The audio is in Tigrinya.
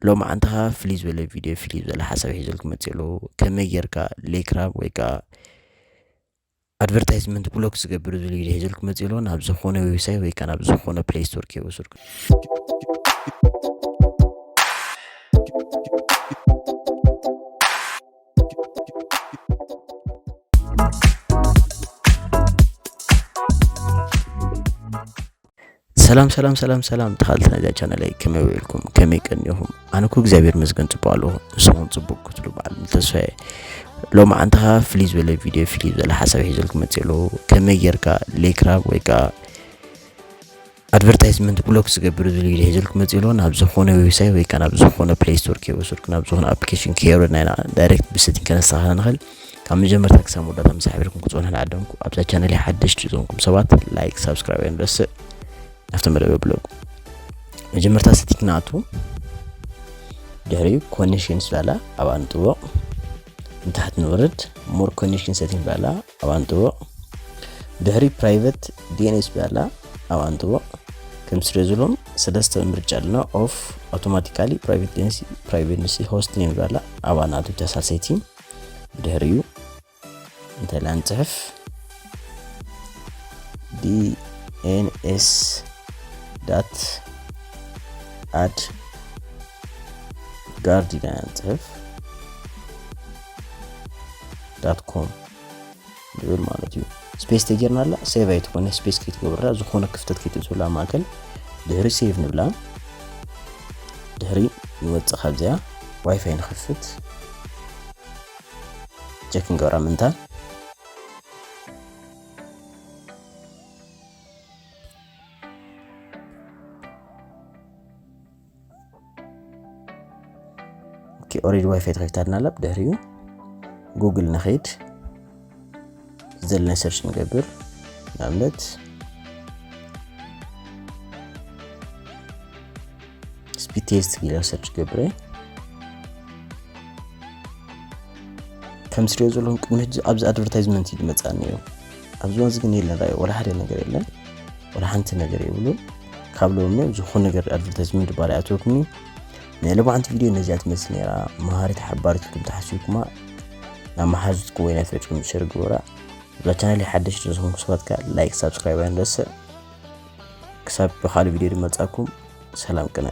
ሎማዓንቲ ኸዓ ፍልይ ዝበለ ቪድዮ፣ ፍልይ ዝበለ ሓሳብ ሒዘልኩም መፅእ ኣሎ። ከመይ ጌርካ ሌክራብ ወይ ከዓ ኣድቨርታይዝመንት ብሎክ ዝገብር ዝብል ቪድዮ ሒዘልኩም መፅእ ኣሎ። ናብ ዝኾነ ዌብሳይት ወይ ከዓ ናብ ዝኾነ ፕሌይ ስቶር ከይወሰድኩም። ሰላም ሰላም ሰላም ሰላም ተኻልቲ ናይዛ ቻነለይ፣ ከመይ ውዒልኩም? ከመይ ቀኒኹም? ኣነ እኮ እግዚኣብሔር ይመስገን ጽቡቕ ኣለኹ። ንስኹም ጽቡቕ ክትብሉ በዓል ተስፋ እየ። ሎማዓንቲ ኸዓ ፍልይ ዝበለ ቪድዮ፣ ፍልይ ዝበለ ሓሳብ ሒዘልኩም መፅእ ኣለኹ። ከመይ ጌርካ ሌክራብ ወይ ከዓ ኣድቨርታይዝመንት ብሎክ ዝገብር ዝብል ቪድዮ ሒዘልኩም መፅእ ኣለኹ። ናብ ዝኾነ ዌብሳይት ወይ ከዓ ናብ ዝኾነ ፕሌይ ስቶር ከይወሰድኩ፣ ናብ ዝኾነ ኣፕሊኬሽን ከየውረድና ኢና ዳይሬክት ብሰቲንግ ከነስተኻኽል ንኽእል። ካብ መጀመርታ ክሳብ መወዳእታ ምስ ሓቢርኩም ክትፀንሑ ንዓደምኩ። ኣብዛ ቻነለይ ሓደሽቲ ዝኾንኩም ሰባት ላይክ፣ ሳብስክራይብ ኣይንረስዕ። ናብቲ መደብ የብለኩም። መጀመርታ ሰቲንግ ንኣቱ፣ ድሕሪኡ ኮኔክሽንስ በላ ኣብኣ ንጥውቕ። ንታሕቲ ንወርድ፣ ሞር ኮኔክሽን ሰቲንግ በላ ኣብኣ ንጥውቕ። ድሕሪ ፕራይቬት ዲኤንኤስ በላ ኣብኣ ንጥውቕ። ከም ስለ ዝሎም ሰለስተ ምርጫ ኣለና። ኦፍ፣ ኣውቶማቲካሊ፣ ፕራይቬት ዲኤንኤስ፣ ፕራይቬሲ፣ ሆስት ኔም በላ ኣብኣ ንኣቱ፣ እታ ሳልሰይቲ። ድሕሪኡ እንታይ ኢልና ንጽሕፍ? ዲኤንኤስ ዳት ኣድ ጋርድ ኢልና ንጽሕፍ። ዳት ኮም ዝብል ማለት እዩ። ስፔስ ተጌርናላ ሴቭ ኣይትኾነ፣ ስፔስ ከይትገብራ፣ ዝኾነ ክፍተት ከይትእትውላ ማእከል። ድሕሪ ሴቭ ንብላ። ድሕሪ ንወጽእ ካብዚኣ፣ ዋይፋይ ንኸፍት፣ ቸክ ክንገብራ ምንታ። ኦኬ፣ ኦሬዲ ዋይፋይ ተኸፊታልና ኣላ። ብድሕሪኡ ጉግል ንኸይድ፣ ዘለና ሰርች ንገብር። ንኣብነት ስፒድ ቴስት ኢለ ሰርች ገብረ። ከም ትሪኦ ዘለኹም ቅድሚ ሕጂ ኣብዚ ኣድቨርታይዝመንት እዩ ዝመፅኣኒ እዩ። ኣብዚ እዋን እዚ ግን የለን፣ ራእዩ ወላ ሓደ ነገር የለን፣ ወላ ሓንቲ ነገር የብሉን። ካብ ሎሚ ዝኾነ ነገር ኣድቨርታይዝመንት ባል ኣይኣተወኩምኒ። ናይ ሎማዓንቲ ቪድዮ ነዚኣ ትመስል ነይራ። መሃሪት ሓባሪት ኢልኩም ተሓሲብኩማ ናብ መሓዙትኩም ወይ ናይ ፍለጭኩም ሸር ግበራ። እዛ ቻነል ሓደሽቲ ዝኾንኩም ሰባት ከኣ ላይክ፣ ሳብስክራይብ ኣይንረስዕ። ክሳብ ብኻልእ ቪድዮ ዝመጻኩም፣ ሰላም ቅነ።